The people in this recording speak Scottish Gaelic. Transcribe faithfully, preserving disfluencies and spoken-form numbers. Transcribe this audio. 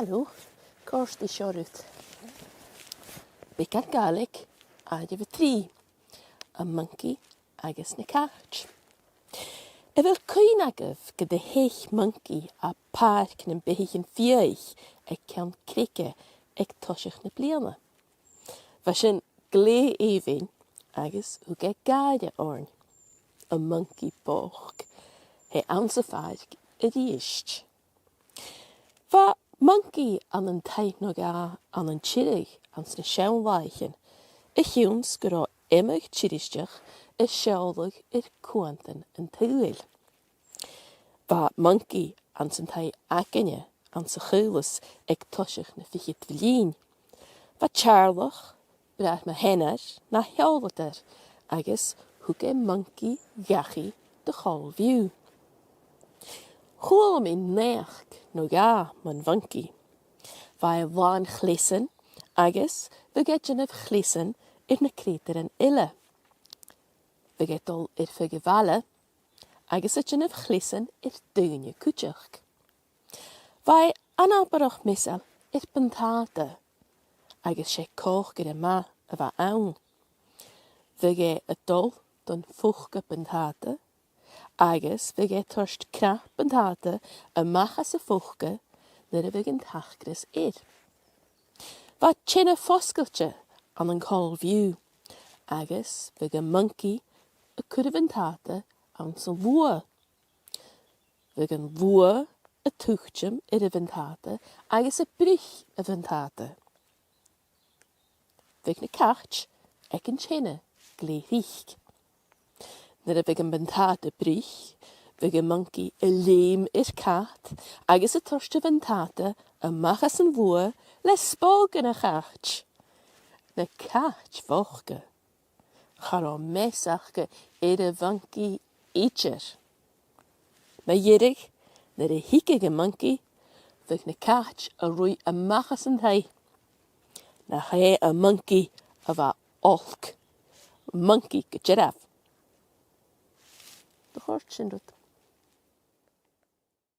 Halò, Kirsty seo a-nis. Beagan Gàidhlig, àireamh a trì, Am Moncaidh agus na Cait. A bheil cuimhne agaibh gun do theich moncaidh à pàirc nam beathaichean-fiadhaich aig Ceann Creige aig toiseach na bliadhna? Bha sin glè èibhinn agus thug e gàire oirnn. Am moncaidh bochd. Tha e anns a' phàirc a-rithist. Bha moncaidh ann an taigh no dhà ann an Tiriodh anns na seann làithean, a chionn 's gun robh iomadh Tiristeach a' seòladh air cuantan an t-saoghail. Bha moncaidh anns an taigh againne anns a' Chaolas aig toiseach na ficheadamh linn. Bha Teàrlach, bràthair mo sheanar, na sheòladair, agus thug e moncaidh dhachaigh do Choll View. Chuala mi naidheachd no dhà mun mhoncaidh. Bha e làn chleasan agus bhiodh e a' dèanamh chleasan air na creutairean eile. Bhiodh e a' dol air feadh a' bhaile agus a' dèanamh chleasan air daoine cuideachd. Bha e anabarrach measail air buntàta, agus 's e còcaire math a bh' ann. Bhiodh e a' dol don phoca buntàta, agus bhiodh e a' toirt cnap buntàta a-mach às a' phoca nuair a bhiodh an t-acras air. Bha teine fosgailte ann an Coll View, agus bhiodh am moncaidh a' cur a' bhuntàta anns an luath. Bhiodh an luath a' tuiteam air a' bhuntàta agus a' bruich a' bhuntàta. Bhiodh na cait aig an teine glè thric. Nuair a bhiodh am buntàta a' bruich, bhiodh am moncaidh a' leum air cat agus a' toirt a' bhuntàta a-mach às an luath le spògan a' chait. Na cait bhochda. Cha robh meas aca air a' mhoncaidh idir. Mu dheireadh, nuair a thigeadh am moncaidh, bhiodh na cait a' ruith a-mach às an taigh. Nach e am moncaidh a bha olc. Moncaidh gu dearbh. An do chòrd sin riut?